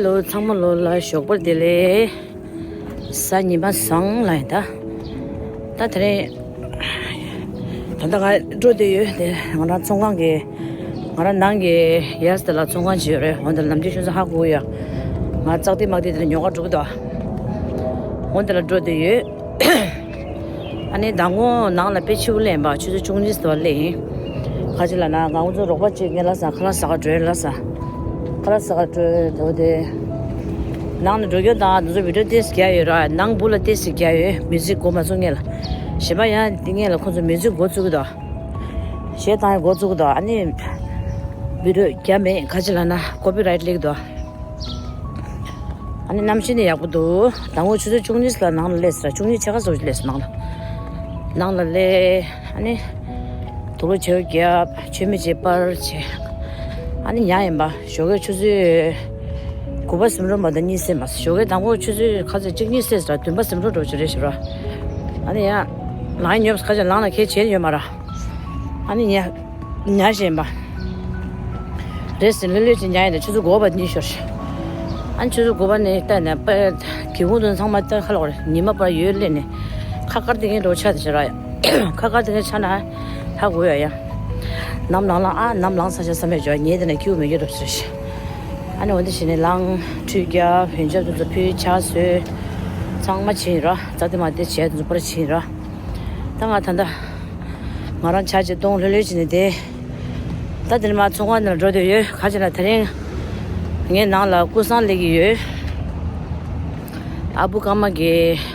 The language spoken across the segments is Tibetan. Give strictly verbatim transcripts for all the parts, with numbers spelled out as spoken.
ལོ་ཚང་མ་ལོ་ལ་ཞོགས་པ་བདེ་ལེགས། གཟའ་ཉི་མ་བཟང་ལ་ཡིན་ད། ད་དེ་རིང་ད་ལྟ་ང་འགྲོ་བསྡད་ཡོད་དེ། ང་རང་ཚོང་ཁང་གི། ང་རང་ནང་གི་ཡས་དེ་ལ་ཚོང་ཁང་ཅིག་ཡོད་རེད། འོན་ཏེ་ལམ་རྒྱུས་ཤུགས་ཚ་ཧ་གོ་ཡ། ང་ཙག་ཏི་མག་ཏི་དེ་ལ་ཉོ་ག་འགྲོ་གི་འདུག་འོན་ཏེ་ལ་འགྲོ་བསྡད་ཡོད། ཨ་ནི་མདང་དགོང་ནང་ལ་དཔེ་ཕྱི་པོ་སླེབས་པ། ཆུ་ཚོད་བཅུ་གཉིས་ཙམ་སླེབས་ཡིན། ག་ཅི་ལབ་ན་ང་ཚོ་རོགས་པ་གཅིག་ངའི་ལ་ས་ཁ་ལག་ཟ་ག་འགྲོ་ལ་ས། ཁ་ལག་ཟ་ག་འགྲོ་འདུག་དེ། ནང་ལ་འགྲོ་རྒྱུ་དང་དེ་ཚོ་བི་ཌིའོ་ཏོག་ཙམ་རྒྱག་ཡོད་ར། ནང་སྦུག་ལ་ཏོག་ཙམ་རྒྱག་ཡོད། མིའུ་ཛིག་གོ་མ་སོང་ངས་ལ། གཞན་པ་ཡང་དེ་ངས་ལ་ཁོང་ཚོ་མིའུ་ཛིག་འགོ་བཙུགས་ཀྱི་འདུག་གཞས་བཏང་ཡ་འགོ་བཙུགས་ཀྱི་འདུག་ཨ་ནི་བི་ཌིའོ་རྒྱག་མེད། ག་ཅི་ལབ་ན་ཀོ་པི་རའེ་ཊི་སླེབས་ཀྱི་འདུག་ཨ་ནི་གནམ་གཤིས་ནི་ཡག་པོ་འདུག་མདང་དགོང་ཆུ་ཚོད་བཅུ་གཉིས་ལ་ནང་ལ་སླེབས་ཟེར། བཅུ་གཉིས་ཕྱེད་ཀ་ཙམ་ཞིག་སླེབས་སོང་ནང་ལ། ནང་ལ་སླེབས། ཨ་ནི་དུག་ལོག་བྱེ་བ་བརྒྱབ། མཆོད་མེ་ཅིག་སྤར་བྱས། ཨ་ནི་ཉལ་ཡིན་པ། ཞོགས་ཀའི་ཆུ་ཚོད་དགུ་པ་ཟིན་འགྲོ་མ་གཏོགས་གཉིད་སད་མ་སོང་། ཞོགས་ཀའི་མདང་དགོང་ཆུ་ཚོད་ག་ཚོད་གཅིག་གཉིས་སད་ཟེར། བདུན་པ་ཟིན་འགྲོ་འགྲོ་ཆུ་རེད་ཞུ་ར། ཨ་ནི་ཡང་ལངས་ཉོབ་ཁ་ཅིག་ལངས་ལ་ཁྱེད་བྱེད་ཡོད་མ་ར། ཨ་ནི་ཉལ། ཉལ་བཞིན་པ། རེད་ཟིན་ལྷོད་ལྷོད་ཅིག་ཉལ་ཡིན་ད། ཆུ་ཚོད་དགུ་པ་གཉིད་ཤོར། ཨ་ནི་ཆུ་ཚོད་དགུ་པ་ནས་བལྟས་ནས་པ། སྒེའུ་ཁུང་དུ་ཚང་མ་ལྟ་ཁ་ལོག་རེད། ཉི་མ་པར་ཡོད་སླེབས་ནས་ཁ་དཀར་དེ་གའི་འགྲོ་ཆགས་དེ་ཆགས་ར་ཡ། ཁ་དཀར་དེ་གའི་ཆགས་ན་ཧ་གོ་ཡ་ཡ། ནམ་ལངས་ལ་ཨ་ནམ་ལངས་ས་ཆ་བསམ་ཡ་འཇོག་ཉལ་དེ་ནས་ཁྱིའུ་མི་འགྱུར་རོ་ཟེར་ཞིག་ཨ་ནི་འོ་འདི་བྱས་ནས་ལངས། ཁྲུས་རྒྱབ། ཡོན་ཆབ་དེ་ཚོ་ཕུལ། ཕྱག་བཟོས། ཚང་མ་བྱས་ཡིན་ར། ཙག་དེ་མ་དེ་བྱས་དེ་ཚོ་པར་བྱས་ཡིན་ར། ད་ང་ད་ལྟ་ང་རང་ཇ་ཅིག་བཏུང་ལྷོད་ལྷོད་བྱས་ནས་བསྡད། ད་དེ་ནས་མར་ཚོང་ཁང་ནང་འགྲོ་འདོད་ཡོད། ག་ཅི་ལ་དེ་རིང་ངའི་ནང་ལ་ཀུ་སང་སླེབས་ཀྱི་ཡོད། ཨ་བུ་ཀརྨ་གི་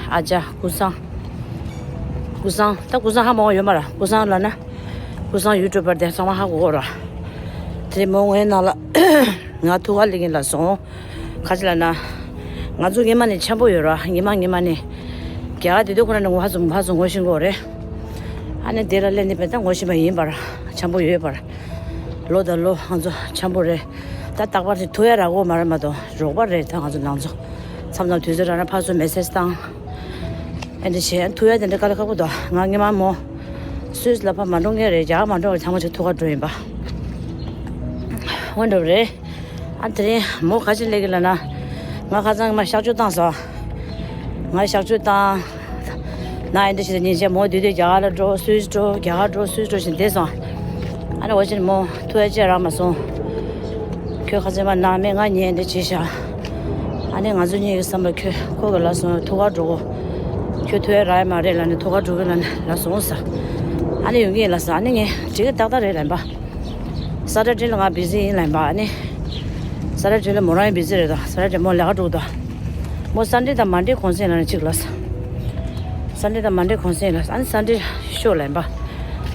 ཨ་ཅག་ཀུ་སང་། ཀུ་སང་། ད་ཀུ་སང་ཧ་མ་གོ་ཡོད་མ་ར། ཀུ་སང་ལབ་ན་ཀུ་སང་ཡུ་ཊུབ་པར་དེ་ཚང་མ་ཧ་གོ་གོ་ར། དེ་རིང་མོ་ངའི་ནང་ལ་ང་ཐུག་ག་སླེབས་ཀྱིན་ལ་སོང་། ག་ཅི་ལབ་ན། ང་ཚོ་སྔོན་མ་ནས་འཆམ་པོ་ཡོད་ར། སྔོན་མ་སྔོན་མ་ནས། རྒྱ་གར་དེ་དུས་ཁོ་རང་ནས་ང་ཧ་ཙམ་ཧ་ཙམ་ངོ་ཤེས་ཀྱི་ཡོད་རེད། ཨ་ནི་དེ་ལ་སླེབས་ནས་བས་ད་ངོ་ཤེས་པ་ཡིན་པར། འཆམ་པོ་ཡོད་པར། ལོ་དང་ལོ་ང་ཚོ་འཆམ་པོ་རེད། ད་རྟག་པར་དེ་ཐུག་ཡ་རག་གོ་མ་རེད་མ་གཏོགས་རོགས་པ་རེད། ད་ང་ཚོ་ནང་ཚོ་མཚམས་མཚམས་དུས་ཚོད་རག་ན་ཕར་ཚུར་མེ་སེ་ཇི་བཏང་། ཨེ་འདྲ་བྱས་ཐུག་ཡ་དེ་འདྲ་དཀའ་ལས་ཁག་པོ་འདུག་ང་སྔོན་མ་མོ་སུད་སི་ལ་ཕར་མ་འགྲོ་མཁན་རེད། རྒྱ་གར་མ་འགྲོ་བར་ཚང་མ་ཅིག་ཐུག་ག་འགྲོ་ཡིན་པ། འོ་འདྲ་བ་རེད། ཨ་དེ་རིང་མོ་ག་ཅི་སླེབས་ཀྱི་ལབ་ན། ང་ཁ་སང་མ་གཤག་བཅོས་བཏང་སོང་། ང་གཤག་བཅོས་བཏང་། ན་ཨེ་འདྲ་བྱས་ཏེ་ཉིན་བྱས་མོ་དུས་དུས་རྒྱ་གར་ལ་འགྲོ་སུད་སི་འགྲོ་རྒྱ་གར་འགྲོ་སུད་སི་འགྲོ་བཞིན་བསྡད་སོང་། ཨ་ནི་འོ་ཕྱིར་མོ་ཐུག་ཡ་ཅིག་རག་མ་སོང་། ཁྱོད་ཁ་སང་མ་ནང་མི་ང་ཉལ་འདི་བྱས་ཤག་ཨ་ནི་ང་ཚོ་གཉིས་ཀྱི་བསམ་པ་ཁྱོད་ཁོ་གི་ལ་སོང་ཐུག་ག་འགྲོ་གོ། ཁྱོད་ཐུག་ཡ་རག་ཡ་མ་རེད་ལབ་ནས་ཐུག་ག་འགྲོ་གི་ལབ་ནས་ལ་སོང་ས། ཨ་ནི་ཡོང་གི་ཡིན་ལ་ས། ཨ་ནི་ངས་འགྲིག་གི་ཏག་ཏག་རེད་ལབ་པ། ས་ཊར་ཌེ་ལ་ང་བི་ཟི་ཡིན་ལབ་པ། ཨ་ནི་ས་ཊར་ཌེ་ལ་མོ་རང་ཡང་བི་ཟི་རེད་དོ། ས་ཊར་ཌེ་མོ་ལས་ཀ་འགྲོ་གི་འདུག་མོ་སན་ཌེ་དང་མན་ཌེ་གུང་སེང་ལབ་ནས་གཅིག་ལབ་སོང་། སན་ཌེ་དང་མན་ཌེ་གུང་སེང་ལབ་སོང་། ཨ་ནི་སན་ཌེ་ཤོག་ལབ་པ།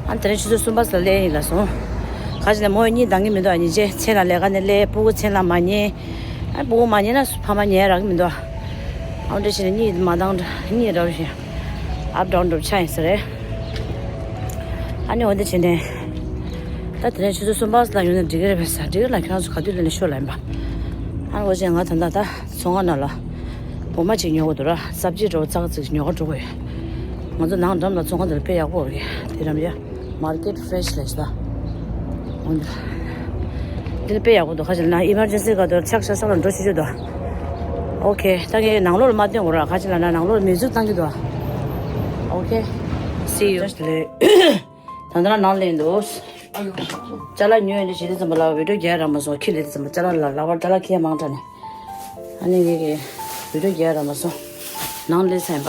ཨ་ནི་དེ་རིང་ཆུ་ཚོད་གསུམ་པ་ཙམ་ལ་སླེབས་ཡིན་ལབ་སོང་། ག་ཅི་ལ་མོ་གཉིད་འདང་གི་མི་འདུག་ཨ་ནི་རྗེས་མཚན་ལ་ལས་ཀ་ནས་སླེབས། སྤུ་གུ་མཚན་ལ་མ་ཉལ། ཨ་སྤུ་གུ་མ་ཉལ་ན་ཕ་མ་ཉལ་རག་གི་མི་འདུག་ཨ་འདྲ་བྱས་ནས་གཉིད་མ་འདང་གཉིད་རག་བཞིན། ཨབ་ཌའུན་འགྲོ་ཆ་ཡིན་ས་རེད། ཨ་ནི་འོ་འདི་བྱས་ནས། ད་དེ་ནས་ཆུ་ཚོད་གསུམ་པ་ལ་ཡོང་ན་འགྲིག་གི་རེད་པས་ས། འགྲིག་གི་ལ་ཁྱོད་རང་ཚོ་ག་དུས་སླེབས་ནས་ཤོག་ལབ་ཡིན་པ། ཨ་ནི་འོ་བྱས་ང་ད་ལྟ་ད་ཚོང་ཁང་ནང་ལ་འོ་མ་ཅིག་ཉོ་དགོས་འདུག་ར། སབ་ཇི་འདྲ་བོ་ཙག་ཙིག་ཉོ་ག་འགྲོ་གི་ཡོད། ང་ཚོ་ནང་འགྲམ་ལ་ཚོང་ཁང་དེ་ལ་དཔེ་ཡག་པོ་རེད། དེ་རམ་ཡ། མར་ཀེཊ་ཕེ་རེཤ་ལབ་ས། འོ་འདི་ལ་དཔེ་ཡག་པོ་འདུག་ག་ཅི་ལབ་ན་ཨི་མར་ཇེན་སི་སྐབས་དུ་ཆག་ཤ་ས་ལ་འགྲོ་ཆོག་ཆོག་འདུག་ཨོ་ཁེ། ད་ངས་ནང་ལོགས་ལ་མ་སྟོན་དགོས་ར། ག་ཅི་ལབ་ན་ནང་ལོགས་ལ་མིའུ་ཛིག་བཏང་གི་འདུག་ཨོ་ཁེ། See you. ད་ལྟ་ནང་སླེབས་འདུག་ཅ་ལག་ཉོས་ཡིན་དུས་བྱེད་དུས་ཙམ་པ་ལ་བི་ཌིའོ་རྒྱག་རག་མ་སོང་། ཁྱི་ལས་དུས་ཙམ་པ་ཅ་ལག་ལ་ལག་པར་ཅ་ལག་ཁྱི་ཡ་མང་དྲགས་ནས། ཨ་ནི་ངས་ཀྱི་བི་ཌིའོ་རྒྱག་རག་མ་སོང་། ནང་སླེབས་ཚར་ཡིན་པ།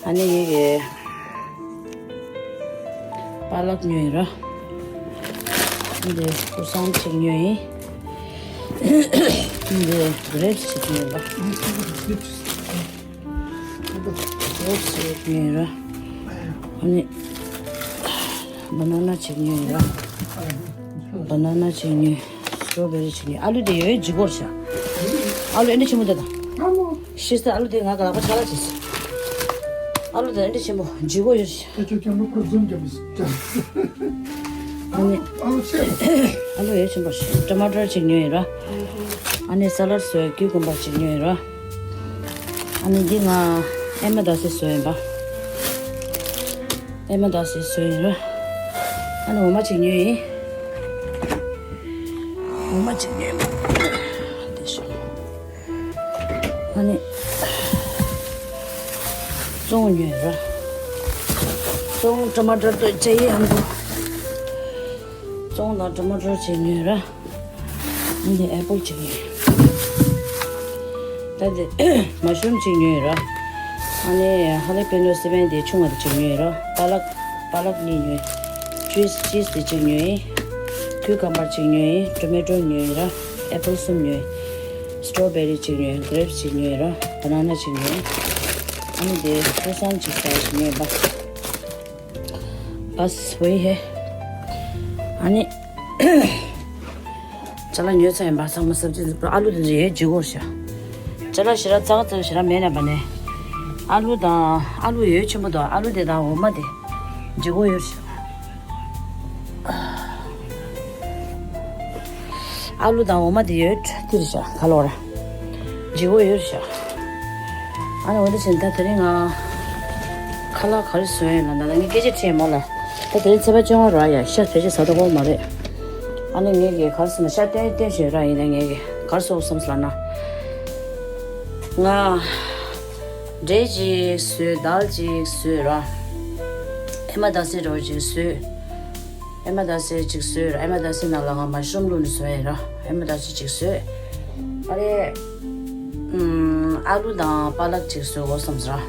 ཨ་ནི་ངས་ཀྱི་པ་ལག་ཉོས་ཡིན་ར། འདི་ཀུ་སང་གཅིག་ཉོས་ཡིན། འདི་གྷི་རེབ་སི་གཅིག་ཉོས་ཡིན་པ། གྷི་རེབ་སི་གཅིག་ཉོས་ཡིན་ར། ཨ་ནི་བ་ན་ན་གཅིག་ཉོས་ཡིན་ར། བ་ན་ན་གཅིག་ཉོས། སི་ཊོ་བེ་རི་གཅིག་ཉོས། ཨ་ལུ་དེ་ཡོད་ལྗིད་ཁོག་ཤག་ཨ་ལུ་ཨེ་འདྲ་ཆེན་པོ་དེ་དང་། ཤི་སྟེ་ཨ་ལུ་དེ་ང་ག་ལག་པ་ཆག་ལ་བྱས། ཨ་ལུ་དེ་ཨེ་འདྲ་ཆེན་པོ་ལྗིད་ཁོག་ཡོད་ཤག་ཁྱེད་ཚོ་ཁྱེད་ཚོ་ཁོ་ཛུམ་རྒྱབ་ཀྱི། ཨ་ནི་ཨ་ལུ་ཆེ། ཨ་ལུ་ཡོད་ཆེན་པོ་ཞིག་ཊ་མ་ཊར་གཅིག་ཉོས་ཡིན་ར། ཨ་ནི་ས་ལད་བཟོས་གི་གོམ་པ་གཅིག་ཉོས་ཡིན་ར། ཨ་ནི་འདི་ང་ཨེ་མ་དཱ་སི་བཟོས་ཡིན་པ། ཨེ་མ་དཱ་སི་བཟོས་ཡིན་ར། ཨ་ནི་འོ་མ་གཅིག་ཉོས་ཡིན། འོ་མ་གཅིག་ཉོས་ཡིན། དེ་ཤོག་ཨ་ནི་བཙོང་ཉོས་ར། བཙོང་ཊ་མ་ཊར་དང་ཇ་ཡི་ཨམ་བུ། བཙོང་དང་ཊ་མ་ཊར་ཅིག་ཉོས་ར། ཨ་ནི་ཨེ་པལ་ཅིག་ཉོས། ད་དེ་མ་ཤུ་རུམ་ཅིག་ཉོས་ར། ཨ་ནི་ཧ་ལེ་པེ་ནོ་སི་པན་དེ་ཆུང་བ་དེ་ཅིག་ཉོས་ར། པ་ལག་པ་ལག་གཉིས་ཉོས། ཅུས་ཅིས་དེ་གཅིག་ཉོས། ཁུ་ཀམ་པར་གཅིག་ཉོས། ཊོ་མེ་ཊོ་ཉོས་ར། ཨེ་པལ་གསུམ་ཉོས། སི་ཊོ་བེ་རི་གཅིག་ཉོས། གྷི་རེབ་སི་གཅིག་ཉོས་ར། བ་ན་ན་གཅིག་ཉོས། ཨ་ནི་དེ་ཀྲུ་སན་གཅིག་ཟ་ཡ་ཞིག་ཉོས་པ། བས་ཝེ་ཧེ། ཨ་ནི། ཅ་ལག་ཉོས་ཚར་ཡིན་པ་ཚང་མ་སབ་ཇི་ཨ་ལུ་དེ་ཚོ་ཡོད་ལྗིད་ཁོག་ཤ། ཅ་ལག་ཞེ་དྲག་ཙག་ཙག་ཞེ་དྲག་མེད་ན་པ་ནས། ཨ་ལུ་དང་ཨ་ལུ་ཡོད་ཆེན་པོ་དང་ཨ་ལུ་དེ་དང་འོ་མ་དེ། ལྗིད་ཁོག་ཡོད་ཤ། ཨ་ལུ་དང་འོ་མ་དེ་ཡོད་ཐིར་ཤ་ག་ལོ་ར། ལྗིད་ཁོག་ཡོད་ཤ། ཨ་ནི་འོ་དེ་བཞིན་ད་དེ་རིང་ང་ཁ་ལག་ག་རེ་བཟོས་ཡིན་ལ་ན་ད་ངས་སྐད་ཆ་དྲིས་མོ་ལ། ད་དེ་རིང་ཚེས་པ་བཅོ་ལྔ་ར་ཡ་ཤ་བེད་སྤྱོད་ཟ་ད་གོ་མ་རེད། ཨ་ནི་ངས་ཀྱི་གར་སོང་ན་ཤ་བསྟན་བསྟན་བཞིན་ར་ཡིན་ན་ངས་ཀྱི་གར་སོང་བསམ་སླ་ན། ང་འབྲས་ཅིག་བཟོས། དལ་ཅིག་བཟོས་ར། ཨེ་མ་ད་སེ་འདྲ་བོ་ཅིག་བཟོས། ཨེ་མ་ད་སེ་ཅིག་བཟོས་ར། ཨེ་མ་ད་སེ་ནང་ལ་ང་མ་ཤུ་རུམ་བླུགས་ནས་བཟོས་ཡིན་ར། ཨེ་མ་ད་སེ་ཅིག་བཟོས། ཨ་རེ། ཨུམ། ཨ་ལུ་དང་པ་ལག་ཅིག་བཟོས་གོ་བསམ་ཟེར་ར།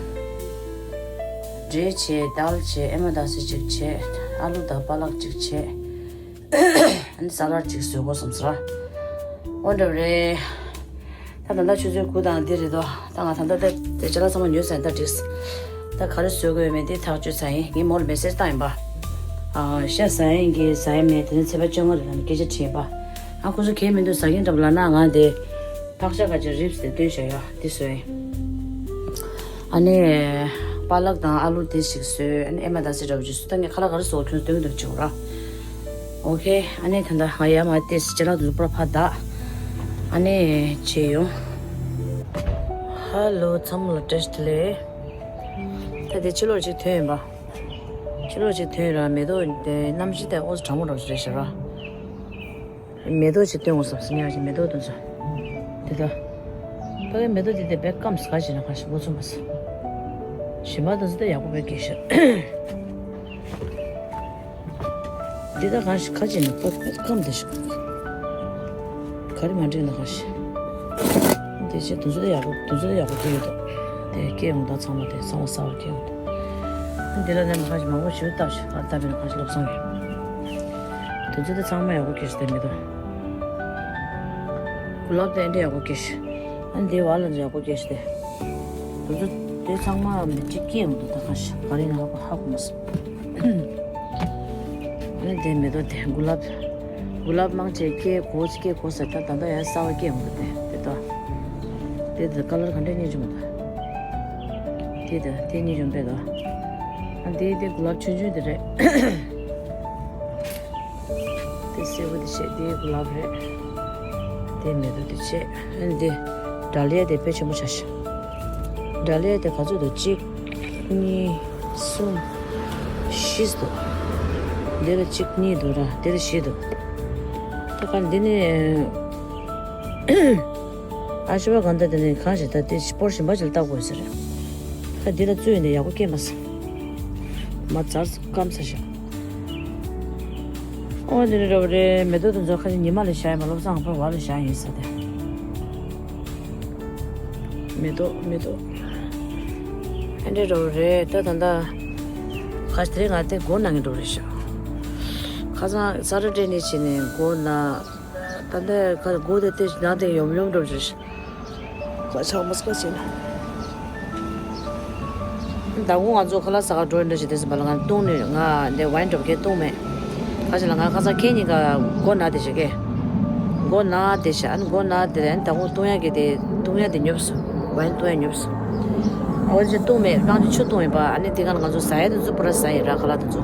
འབྲས་བྱས། དལ་བྱས། ཨེ་མ་ད་སེ་ཅིག་བྱས། ཨ་ལུ་དང་པ་ལག་ཅིག་བྱས། ཨ་ནི་ས་ལར་ཅིག་བཟོས་གོ་བསམ་ཟེར་ར། འོ་འདྲ་བ་རེད། ད་ད་ལྟ་ཆུ་ཚོད་དགུ་དང་འདི་རེད་དོ། ད་ང་ད་ལྟ་ད་དེ་ཅ་ལག་ཚང་མ་ཉོས་ཚར་ཡིན། ད་འགྲིགས། ད་ག་རེ་བཟོ་དགོས་ཡོད་མེད་དེ་ཐག་གཅོད་ཚར་ཡིན། ངས་མོ་ལ་མེ་སེ་ཇི་བཏང་ཡིན་པ། ཨ། ཤ་ཟ་ཡིན་གྱི་ཟ་ཡིན་མེད་དེ་ནི་ཚེས་པ་བཅོ་ལྔ་རེད་ལ་ནི་སྐད་ཆ་དྲིས་ཡིན་པ། ཨ་ཁོ་ཚོ་གལ་མི་འདུག་ཟ་མཁན་འདྲ་པོ་ལབ་ན་ང་དེ་ཕག་ཤ་ག་ཅིག་རིབ་སི་དེ་སྟོན་བཞག་ཡ་དེ་བཟོས་ཡིན། ཨ་ནི་པ་ལག་དང་ཨ་ལུ་དེ་ཞིག་བཟོས། ཨ་ནི་ཨེ་མ་ད་སེ་འདྲ་པོ་ཅིག་བཟོས། ད་ངས་ཁ་ལག་ག་རེ་བཟོ་དགོས་ཁྱོད་ཚོ་སྟོན་གྱི་འདུག་བྱུང་ར། ཨོ་ཁེ། ཨ་ནི་ད་ལྟ་ང་ཡར་མར་ཏོག་ཙམ་ཅ་ལག་འདུག་པར་ཕར་བདག་ཨ་ནི་བྱས་ཡོང་། ཧ་ལོ། ཚང་མ་ལ་བཀྲ་ཤིས་བདེ་ལེགས། ད་དེ་ཕྱི་ལོགས་ཅིག་ཐོན་ཡིན་པ། ཕྱི་ལོགས་ཅིག་ཐོན་ར། མེ་ཏོག་དེ་གནམ་གཤིས་དེ་ཨོ་ཙམ་གྲང་མོ་འདྲ་པོ་ཞིག་རེད་ཤག་ར། མེ་ཏོག་ཅིག་སྟོན་དགོས་བསམ་སོང་། ངས་ཅིག་མེ་ཏོག་དེ་ཚོ། དེ་ད། ཕ་གི་མེ་ཏོག་དེ་དེ་དཔེ་སྐམ་ས་ག་ཞིག་ན་ཁ་ཞིག་འགོ་ཚུགས་མ་སོང་། ཞིམ་པ་དེ་ཚོ་དེ་ཡག་པོ་དཔེ་སྐྱེས་ཤག་དེ་ད་གང་ཞིག་ཁ་ཅིག་ནི་པོ་སྐམ་དེ་ཞིག་ག་རེ་མ་འགྲིག་ན་གང་ཞིག་དེ་ཆེ་དུང་ཚོད་ཡག་པོ་དུང་ཚོད་ཡག་པོ་སྐྱེ་ཡོད་དོ། དེ་སྐྱེ་ཡོང་དང་ཚང་མ་དེ་གསང་བ་གསར་བ་སྐྱེ་ཡོང་དོ། འདི་ལ་ནས་མ་གང་ཞིག་མང་པོ་ཞིག་བཏབ་ཞིག་ཨ་བཏབ་པས་ན་གང་ཞིག་བློ་བཟང་ཡོད། དུང་ཚོད་དེ་ཚང་མ་ཡག་པོ་སྐྱེ་ཞིག་དེ་མི་དོ། གུ་ལབ་དེ་འདྲ་ཡག་པོ་སྐྱེ་ཞིག་ཨ་འདི་བ་ལ་འདྲ་ཡག་པོ་སྐྱེ་ཞིག་དེ། དུང་ཚོད་དེ་ཚང་མ་མི་གཅིག་སྐྱེ་ཡོང་དོ། ད་གང་ཞིག་ག་རེ་ཡིན་ན་ཧ་གོ་མ་སོང་། ཨ་ནི་དེ་མེ་ཏོག་དེ་གུ་ལབ། གུ་ལབ་མང་ཆེ་སྐྱེ་གོ་སྐྱེ་གོ་ཟེར། ད་ད་ལྟ་ཡང་གསར་བ་སྐྱེ་ཡོང་གི་དེ་དེ་ད། དེ་དེ་ཀ་ལར་ག་འདྲ་སྙིང་རྗེ་མོ་ད། དེ་ད་དེ་སྙིང་རྗེ་མོ་དཔེ་ད། ཨ་དེ་དེ་གུ་ལབ་ཆུང་ཆུང་དེ་རེད། དེ་སེར་པོ་དེ་བྱས། དེ་གུ་ལབ་རེད། དེ་མེ་ཏོག་དེ་བྱས། ཨ་ནི་དེ་ཌ་ལི་ཡ་དེ་དཔེ་ཆེན་པོ་ཆགས་ཤག་ཌ་ལི་ཡ་དེ་ག་ཚོད་འདུག་གཅིག་གཉིས། གསུམ། བཞི་འདུག་འདི་ལ་གཅིག་གཉིས་འདུག་ར། འདི་ལ་བཞི་འདུག་ད་ག་འདི་ནི་ཨ་ཤི་བ་ག་འདྲ། དེ་ནི་གང་ཞིག་ད་དེ་སྤོར་ཞིམ་པ་ཞིག་ལ་བཏགས་དགོས་ཟེར། ད་འདི་ལ་བཙུད་ཡོང་དེ་ཡག་པོ་སྐྱེས་མ་སོང་། མ་ཛར་སྐམ་ས་ཤག་ཨོ་འདི་འདྲ་རེད། མེ་ཏོག་དེ་ཚོ་ཁ་ཅིག་ཉི་མ་ལ་བཞག་ཡིན་པ། བློ་བཟང་ཕར་བ་ལ་བཞག་ཡིན་ས་དེ། མེ་ཏོག་མེ་ཏོག་ཨེ་འདྲ་འགྲོ་རེད། ད་ད་ད་ཁ་དེ་རིང་ང་དེ་སྒོ་ན་གི་འགྲོ་རེད་ཤག་ཁ་སང་ས་ཊར་ཌེ་ནས་བྱས་ནས་སྒོ་ན། ད་ད་ཁ་སྒོ་དེ་དེ་ན་དེ་ཡོམ་ཡོམ་འགྲོ་རེད་ཤག་ཁ་ཆག་མ་སྐ་བྱས་ན། ད་དགོང་ང་ཚོ་ཁ་ལག་ཟ་ག་འགྲོ་ཡིན་འདྲ་ཞིག་དེ་སུ་བ་ལ་ང་བཏུང་ནས་ང་འདི་ཝའིན་འགྲོ་གས་བཏུང་མེད། ཁ་ཅིག་ལ་ང་ཁ་སང་ཁྱེད་གཉིས་ཀ་མགོ་ན་དེ་བྱེད་ཀྱི། མགོ་ན་དེ་བྱ། ཨ་ནི་མགོ་ན་དེ་ཨ་ནི་ད་དགོང་བཏུང་ཡག་གི་དེ་བཏུང་ཡག་དེ་ཉོབ་སོང་། ཝའིན་བཏུང་ཡག་ཉོབ་སོང་། ཨ་འོ་དེ་བཏུང་མེད། སྤང་ཆུ་ཆུ་བཏུང་ཡིན་པ། ཨ་ནི་དེ་ག་ལ་ང་ཚོ་ཟ་ཡག་དེ་ཚོ་པུ་ར་ཟ་ཡིན་ར། ཁ་ལག་དེ་ཚོ་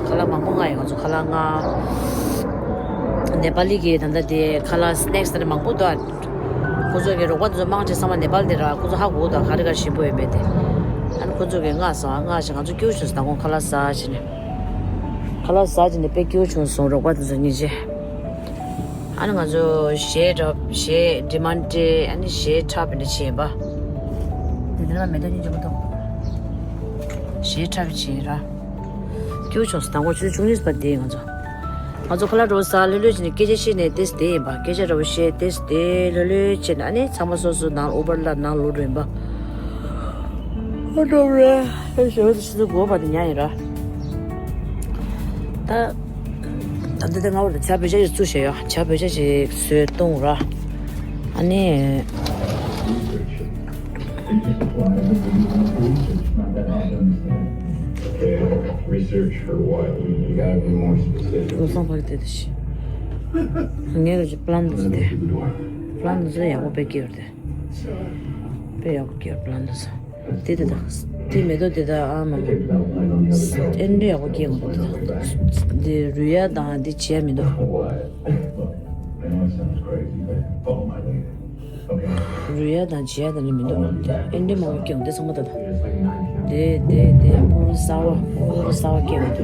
ཁ་ལག་མང་པོ་མངགས་ཡིན། ང་ཚོ་ཁ་ལག་མངགས། ནེ་པ་ལི་གི་ད་ལྟ་དེ་ཁ་ལག་སི་ནེག་སི་དེ་འདྲ་མང་པོ་འདུག་ཁོ་ཚོ་གི་རོགས་པ་དེ་ཚོ་མང་ཆེ་ཚང་མ་ནེ་པ་ལི་དེ་ར། ཁོ་ཚོ་ཧ་གོ་འདུག་ག་རེ་ག་རེ་ཞིམ་པོ་ཡོད་མེད་དེ། ཨ་ནི་ཁོ་ཚོ་གི་མངགས་སོང་། ཨ་མངགས་བྱས་ང་ཚོ་སྐྱིད་པོ་བྱུང་སོང་། ད་དགོང་ཁ་ལག་ཟ་བྱས་ནས། ཁ་ལག་ཟ་བྱས་ནས་དཔེ་སྐྱིད་པོ་བྱུང་སོང་། རོགས་པ་དེ་ཚོ་སྙིང་རྗེ། ཨ་ནི་ང་ཚོ་གཞས་འདྲ་གཞས་ཌི་མན་ཌི་ཨ་ནི་གཞས་འཁྲབ་པ་འདྲ་བྱས་ཡིན་པ། དེ་ནས་མེ་ཏོག་སྙིང་རྗེ་མོ་འདུག་གཞས་འཁྲབ་བྱེད་ར། སྐྱིད་པོ་བྱུང་སོང་། དང་པོ་ཆུ་ཚོད་བཅུ་གཉིས་པ་དེ་ང་ཚོ། ང་ཚོ་ཁ་ལག་འགྲོ་ས་ལྷོད་ལྷོད་བྱས་ནས་སྐད་ཆ་བཤད་ནས་ཏེས་དེ་ཡིན་པ། སྐད་ཆ་འདྲ་བོ་བཤད་ཏེས་དེ་ལྷོད་ལྷོད་བྱས་ནས་ཨ་ནི་ཚང་མ་སོ་སོ་ནང་ཨུ་བར་ལ་ནང་ལོག་འགྲོ་ཡིན་པ། ཨ་འགྲོ་རེད། ཨེ་ཞོ་ཆུ་ཚོད་དགུ་པ་དེ་ཉལ་ཡིན་ར། ད། ད་འདི་ལྟ་ང་བར་དུ་ཇ་བོད་ཇ་ཞིག་བཙུགས་བཞག་ཡོད། ཇ་བོད་ཇ་ཞིག་བཟོས་བཏུང་ར། ཨ་ནི། Research for what? You gotta be more specific. བློ་བཟང་ཕ་གི་དེ་དེ་ཤི། ངས་ལ་ཅིག་པླན་དུ་ཟེར་ཏེ། པླན་དུ་ཟེར་ཡག་པོ་དཔེ་སྐྱིད་ཡོད་རེད། དཔེ་ཡག་པོ་སྐྱིད་པླན་དུ་ཟེར། དེ་དེ་དག་དེ་མེ་ཏོག་དེ་དག་ཨ་མ་མ། ཨེ་འདྲ་ཡག་པོ་སྐྱེ་འོང་དེ་དག་དེ་རུལ་ཡ་དང་དེ་བྱེད་ཡ་མི་འདུག་རུལ་ཡ་དང་བྱེད་ཡ་དང་ནི་མི་འདུག་ཨེ་འདྲ་མང་པོ་སྐྱེ་འོང་དེ་ཚང་མ་ད་ད། དེ་དེ་དེ་ཕུར་གསར་བ་ཕུར་གསར་བ་སྐྱེ་འོང་དེ།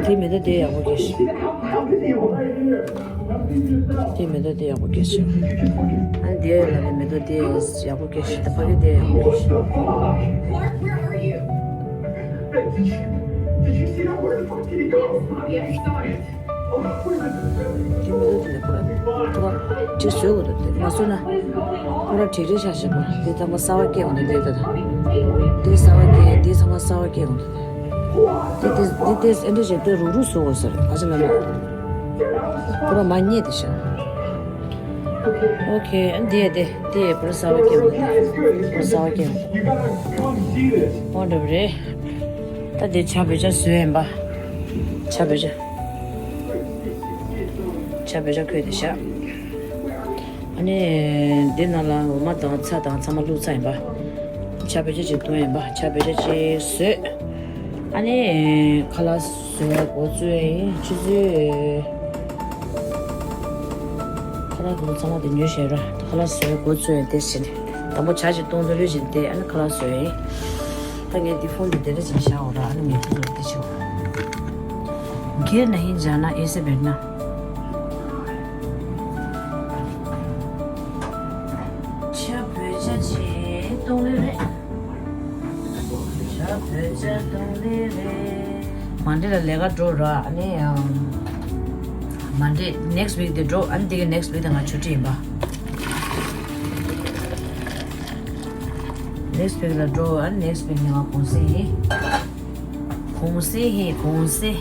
དེ་མེ་ཏོག་དེ་ཡག་པོ་སྐྱེ་ཤི། དེ་མེ་ཏོག་དེ་ཡག་པོ་སྐྱེས་ཤག་ཨ་ནི་དེ་ལ་ནི་མེ་ཏོག་དེ་ཡག་པོ་སྐྱེས་ཤག་ད་ཕ་གི་དེ་ཡག་པོ་སྐྱེས་ཤག Mark, where are you? Did you, did you see that? Where the fuck did he go? Mommy, I saw it. Oh, where the དེ་མེ་ཏོག་དེ་ལ་ཁོ་ཁོ་ཅིག་བཟོས་དགོས་འདུག་དེ་མ་བཟོས་ན་ཁོ་ར་བྲེག་རེ་བཞག་བཞག་པ་དེ་ཚང་མ་གསར་བ་སྐྱེས་འོང་དེ་དེ་ད་ད་དེ་གསར་བ་སྐྱེས་དེ་ཚང་མ་གསར་བ་སྐྱེས་འོང་དེ་དེ་དེ་དེ་དེ་ཨེ་འདྲ་བྱས་དེ་རུག་རུག་བཟོ་དགོས་ཟེར་ཨ་ཅག་ལ་ལ། ཁོ་རང་མ་རྙེད་དེ་ཤག་ཨོ་ཁེ། འདི་འདི་འདི་པུར་གསར་བ་སྐྱེ་བ། པུར་གསར་བ་སྐྱེ་བ། ཨོ་འདྲ་བ་རེད། ད་འདི་ཇ་བོད་ཇ་བཟོས་ཡིན་པ། ཇ་བོད་ཇ། ཇ་བོད་ཇ་ཁོས་དེ་ཤག་ཨ་ནི་འདི་ནང་ལ་འོ་མ་དང་ཚྭ་དང་ཚང་མ་བླུགས་ཚར་ཡིན་པ། ཇ་བོད་ཇ་ཅིག་བཏུང་ཡིན་པ། ཇ་བོད་ཇ་ཅིག་བཟོས། ཨ་ནི་ཁ་ལག་བཟོ་ཡ་འགོ་བཙུགས་ཡིན། ཆུ་ཚོད་ཁ་ལག་འདི་ཚང་མ་དེ་ཉོས་བཞག་ར། ཁ་ལག་བཟོ་ཡ་འགོ་བཙུགས་ཡིན་དེ་བྱས་ནས། དང་པོ་ཇ་ཅིག་བཏུང་དུས་ལོས་བྱས་ཏེ་ཨ་ནི་ཁ་ལག་བཟོ་ཡིན། ད་ངས་འདི་ཕོན་འདི་དེ་འདྲ་ཅིག་བཞག་འོ་ར། ཨ་ནི་ངས་འདི་ཚོ་འདི་བྱེད་འོ། སྒེར་ན་ཧིན་ཇ་ན་ཨེ་སེ་བེར་ན། ཇ་བོད་ཇ་ཅིག་བཏུང་ལེ་རེད། ཇ་བོད་ཇ་བཏུང་ལེ་རེད། མན་ཌེ་ལ་ལས་ཀ་འགྲོ་ར། ཨ་ནི་ཡང་མན་ཌེ་ནེག་སི་ཝིག་དེ་འགྲོ། ཨ་ནི་དེ་གི་ནེག་སི་ཝིག་དེ་ང་ཆུ་ཊི་ཡིན་པ། ནེག་སི་ཝིག་ལ་འགྲོ། ཨ་ནི་ནེག་སི་ཝིག་ནས་ང་གུང་སེང་ཡིན། གུང་སེང་ཡིན། གུང་སེང་།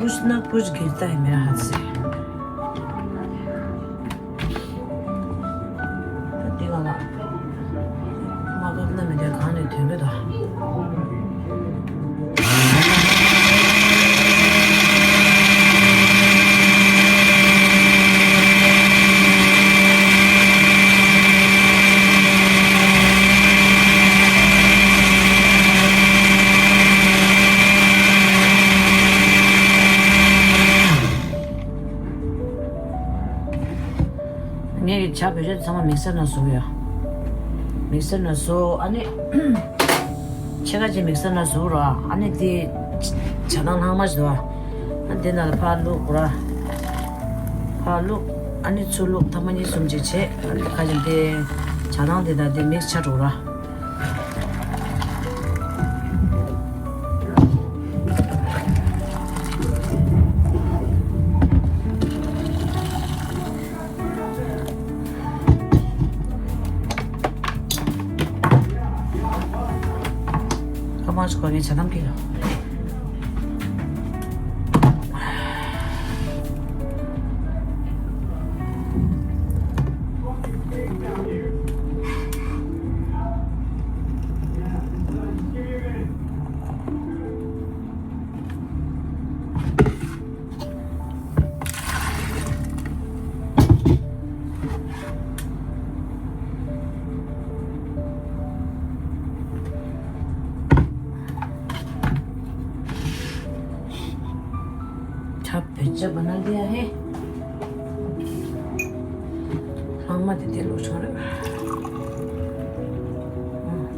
कुछ ना कुछ गिरता है मेरा हाथ से। ད་འདི་ག་ལ། མ་བབས་ན་མི་འདོད་གང་ནས་ཐོན་གི་ད། ངས་ཇ་བོད་ཇ་ཚང་མ་མིག་སར་ནང་བཟོ་གི་ཡོད། མིག་སར་ནང་བཟོ། ཨ་ནི་ཕྱེད་ཀ་ཅིག་མིག་སར་ནང་བཟོ་ར། ཨ་ནི་དེ་ཇ་ནང་ལྷག་མ་ཞིག་འདུག་ཨ་ནི་དེ་ནང་ལ་ཕར་བླུགས་ར། ཕར་བླུགས། ཨ་ནི་ཚུར་བླུགས། ཐ་མ་གཉིས་གསུམ་ཅིག་བྱས། ཨ་ནི་ཁ་ཅིག་དེ་ཇ་ནང་དེ་དང་དེ་མིག་སར་ཆགས་འགྲོ་ར། ཁ་མ་ཆུ་ཁོ་ནི་ཆ་ནམ་ཁེ་ལོ། ཁྱབ་བེད་སྤྱད་པ་ན་དེ་ཡ་ཧེ། ལྷག་མ་དེ་དེ་ལོ་ཆུང་རེད།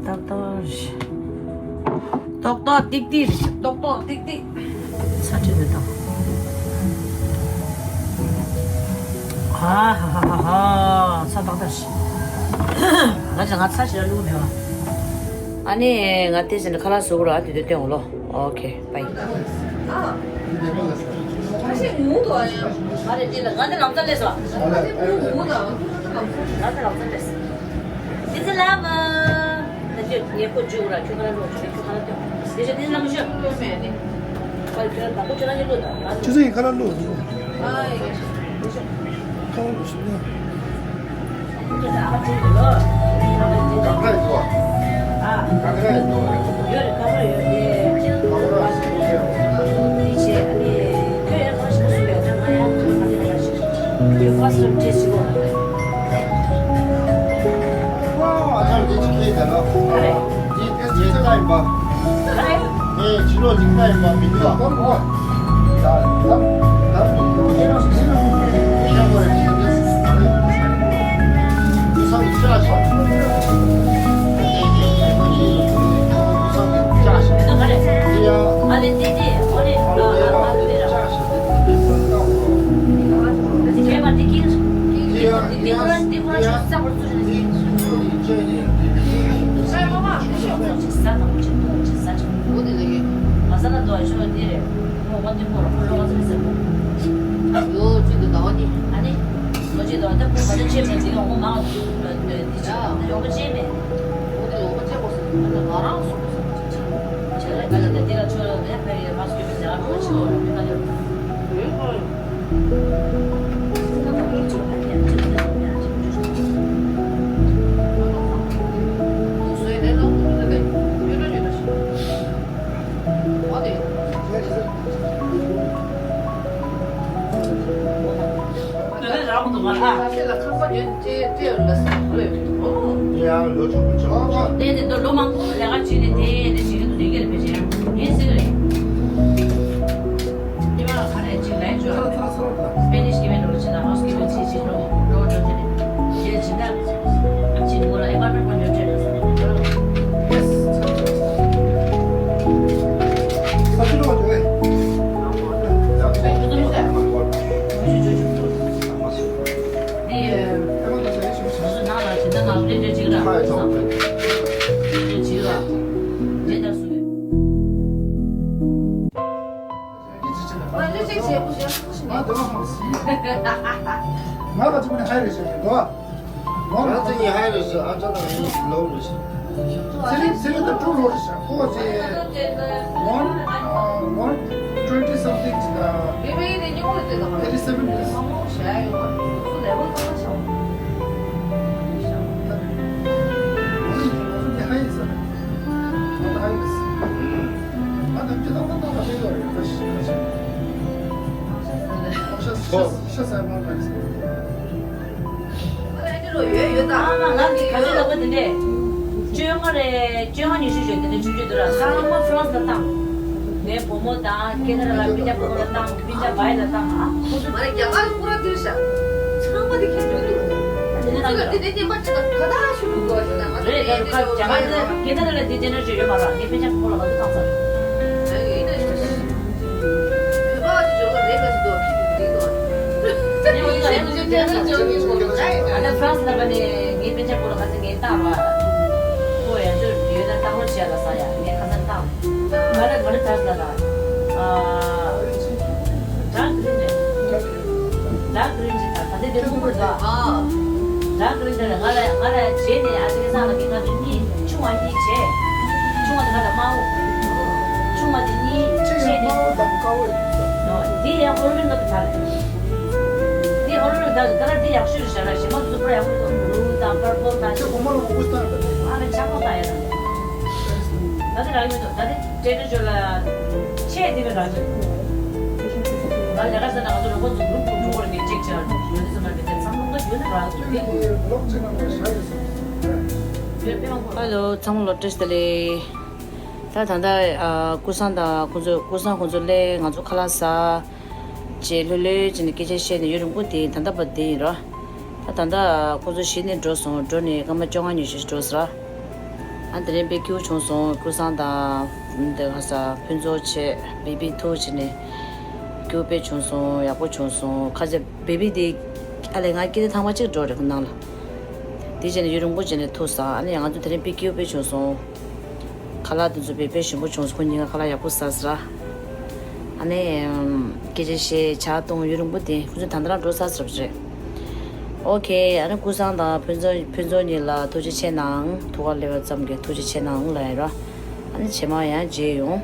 ཏག་ཏག་རེད། ཏོག་ཏོག་ཏིག་ཏིག་རེད། ཏོག་ཏོག་ཏིག་ཏིག་ཚ་དྲི་འདི་དང་ ཨ་ཧ་ཧ་ཧ་ཧ། ཚ་ཏག་ཏག་ཞིག་ང་ཅག་ང་ཚ་ཞིག་ལ་བླུག་མེད་པ། ཨ་ནི་ང་དེ་ཟིན་ཁ་ལག་བཟོ་དགོས་ར། དེ་དུས་སྟོན་འོང་ལོ། ཨོ་ཁེ་པའི། ཁ་ཤས་ངུ་འདུག་ཨ་ཡ། ང་རེ་དེ་ལ་ང་དེ་ལམ་སང་སླེབས་སོང་། ང་དེ་ངུ་འདུག་ང་དེ་ལམ་སང་སླེབས། དེ་ཚེ་ལ་མ། ད་ཁྱོད་ངས་ཁོ་འཇུག་ར། ཁྱོད་ཁ་ལག་བླུག་ཁྱོད་ཁ་ལག་སྟོན། དེ་ཚེ་དེ་ཚེ་ལ་མ་ཤོད། ཁྱོད་མེད་ནི། ཁ་ལག་ཁྱོད་ལ་དང་པོ་ཁྱོད་རང་གིས་བླུག་དང་། ཁྱོད་ཚོ་ཡིན་ཁ་ལག་བླུག་ཨ་ཡ། ཁ་ལག་བླུག་ཤོག་ན། ངས་ཕྱི་ལོགས་ཅིག་ལྟ་ཡིན་པ་མི་འདུག་ཨ། ང་ས་ན་དོ་ཤོ་དེ་རེད། ངོ་མ་དེ་ཁོ་རང་ལོ་ག་ཚོད་ཟེར་གོ། ཡོ་ཅི་འདི་ཟླ་བ་གཉིས། ཨ་ནི། ལོ་གཅིག་དང་ད་ཁོ་ག་ཚོད་ཆེ་མེད་དེ་ཡོང་ཁོ་མང་ལོ་དེ་ཆ་ཡོང་ཁོ་ཆེ་མེད། ཁོ་དེ་ཡོང་ཁོ་ཆེ་པོ་ཟེར་ན་ང་རང་སོ་སོ་ཆེ་ཆེ་ལ་ག་ལ་དེ་དེ་ལ་ཆོ་ཡ་ཕེ་རི་ཡ་མ་སྐྱོད་པའི་ཟེར་ང་ཁོ་ཆེ་བོ་ར་མི་ཁ་ལེ་ར། Spanish given to China, housekeeping teaching room, door to the jail, China, China, apartment for your children. ང་ལ་ཅི་མིན་ཧའི་རེད་ཟེར་གྱི་འདུག་ང་ཚོ་གཉིས་ཧའི་རེད་ཟེར། ཨ་ཅག་དང་ངའི་ལོ་རེད་ཟེར། ཚེ་རིང་ཚེ་རིང་དང་ཀྲུང་ལོ་རེད་ཟེར། ཁོ་ཚེ་one, uh, one twenty something, uh, eighty seven years. ང་ཚོ་གཉིས་ཧའི་རེད་ཟེར། ང་ཚོ་ཧའི་རེད་ཟེར། ང་ཚོ་གཉིས་ཏག་ཏག་ཏག་ཏག་ཤེས་ཡོད་རེད། ཤ་ཤ་ཤ་ཟ་མ་རེད་ཟེར། ཨ་མ་ང་གི་ག་ཚོད་ལོ་པ་དེ་འདྲས། བཅོ་ལྔ་རེད། བཅོ་ལྔ་ཉི་ཤུ་ཞིག་དེ་འདྲས་ཆུང་ཆུང་དུ་ར། ཚང་མ་ཧྥ་རན་སི་ལ་བཏང་། ངའི་བུ་མོ་དང་ཁེ་ན་ཌ་ལ་སྤུན་ཀྱག་སྤུ་གུ་ལ་བཏང་། སྤུན་ཀྱག་བྷའི་ལ་བཏང་། ཨ་ཁོ་ཚོ་མ་རེད། རྒྱ་གར་སྐུ་ར་འདིར་བཞག་ཚང་མ་དེ་ཁྱེར་འགྲོ་འདུག་དེ་ནས་ང་ཚོ་དེ་ནས་བརྙན་པར་ཅིག་ཁ་བརྡ་ཞུ་འདུག་གོ་ཞེ་ན། ང་ཚོ་རེད། ད་རུ་ཁ་རྒྱ་གར་དེ་ཁེ་ན་ཌ་ལ་དེ་ཅན་ནར་ཞིག་ཡོད་མ་རེད། ངའི་སྤུན་ཀྱག་སྤུ་གུ་ལ་ང་ཚོ་བཏང་ཚར། ཡིན་ན་ཡིན། ཨ་ནི་ཧྥ་རན་སི་ལ་བ་ནས་ངའི་སྤུན་ཀྱག་སྤུ་གུ་ལ་ཁ་སང་ངས་བཏང་ར། ཁོ་ཡང་ཚོད་ཡོད་ན་བཏང་རོགས་བྱས་ལ་ཟ་ཡ། ངས་ཁ་སང་བཏང་། ང་ལ་ང་ལ་བཏང་ཟ་ལ། ཨ། ཌར་ཀི་རིན་རེད། ཌར་ཀི་རིན་རེད། ད་ད་དེ་དེ་སྐུ་པར་ད། ཌར་ཀི་རིན་རེད། ང་ལ་ང་ལ་རྗེས་ནས་ཨ་ཅེ་སང་ལ་ངས་ང་ཚོ་གཉིས། ཆུང་བ་གཉིས་བྱས། ཆུང་བ་དེ་ང་ལ་དམར་པོ། ཆུང་བ་དེ་གཉིས་ཆེ་ཡང་དམར་པོ་དང་དཀར་པོ་ཡོད། དེ་ཡང་ཧོ་རོ་རིན་ལ་ད་རེད། དེ་ཧོ་རོ་རིན་ད་ད་ར་དེ་ཡག་ཤོས་རེད་ཤག་ར། ཞེ་མ་དུ་པར་ཡག་པོ་འདུག་ལུ་དང་པར་པོ་དང་ཁྱེད་གོང་མ་ལ་གོ་གོ་སྟངས་རེད། ཨ་ལ་ཆག་མོ་ད་ཡ་ད། ད་དེ་རག་ཡོད་འདུག་ད་དེ་ཏྲེ་ཏྲེ་ཇོ་ལ་ཆེ་དེ་བས་རག་ཡོད། ང་ལས་ཀ་ཟ་ན་ང་ཚོ་རོགས་པ་ཚོ་གུ་རུབ་གུ་རུབ་འགྲོ་གོ་རེད། ངས་ཅེག་བྱས་ར་འདུག་ཡོད་དེ་ཚོ་མ་རེད། དེ་ཚང་མ་ཡོད་ན་རག་ཡོད་དེ། ཧ་ལོ། ཚང་མ་ལ་བཀྲ་ཤིས་བདེ་ལེགས། ད་ད་ལྟ་ཨ་ཀུན་བཟང་དང་ཁོང་ཚོ། ཀུན་བཟང་ཁོང་ཚོ་སླེབས། ང་ཚོ་ཁ་ལག་ཟ། ཅེས་ལྷོད་ལྷོད་བྱས་ནས་སྐད་ཆ་བཤད་ནས་ཡུན་རིང་པོ་དེ་ད་ལྟ་བར་དེ་ཡིན་ར། ད་ད་ལྟ་ཁོང་ཚོ་གཞི་ནས་འགྲོ་སོང་། འགྲོ་ནས་སྐར་མ་བཅོ་ལྔ་ཉི་ཤུ་འགྲོ་ཟེར། ཨ་དེ་རིང་དཔེ་སྐྱིད་པོ་བྱུང་སོང་། ཀུན་བཟང་དང་འདི་ག་ས་ཕུན་ཚོགས་བྱས། བེ་བི་ཐུག་བྱས་ནས་སྐྱིད་པོ་དཔེ་བྱུང་སོང་། ཡག་པོ་བྱུང་སོང་། ཁ་ཆེ་བེ་བི་དེ་ ཨ་ལས་ང་སྐྱིད་ལྡན་ཐང་པ་གཅིག་འགྲོ་རེད་ཁོ་ནང་ལ། དེ་རྗེས་ནས་ཡུན་རིང་པོ་རྗེས་ནས་ཐུག་སོང་། ཨ་ནི་ང་ཚོ་དེ་རིང་པི་ཀིའུ་དཔེ་བྱུང་སོང་། ཁ་ལག་དེ་ཚོ་དཔེ་དཔེ་ཞིམ་པོ་བྱུང་སོང་། ཁོ་གཉིས་ཀ་ཁ་ལག་ཡག་པོ་ཟ་ཟེར། ཨ་ནི་སྐད་ཆ་བཤད་ཇ་བཏུང་ཡུན་རིང་པོ་དེ་ཁོ་ཚོ་ད་ལྟ་རང་འགྲོ་ཚར་ཟེར་བ་རེད། ཨོ་ཁེ། ཨ་ནི་ཀུན་བཟང་དང་ཕུན་ཚོགས་ཕུན་ཚོགས་གཉིས་ལ་ཐུགས་རྗེ་ཆེ་གནང་། ཐུགས་ཁ་སླེབས་པ་ཙམ་གྱིས་ཐུགས་རྗེ་ཆེ་གནང་ལབ་ཡིན་ར། ཨ་ནི་རྗེས་མ་ཡང་མཇལ་ཡོང་།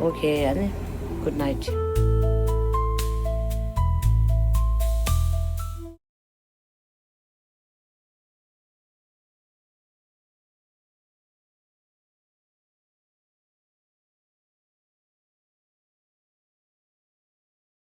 ཨོ་ཁེ། ཨ་ནི་good night།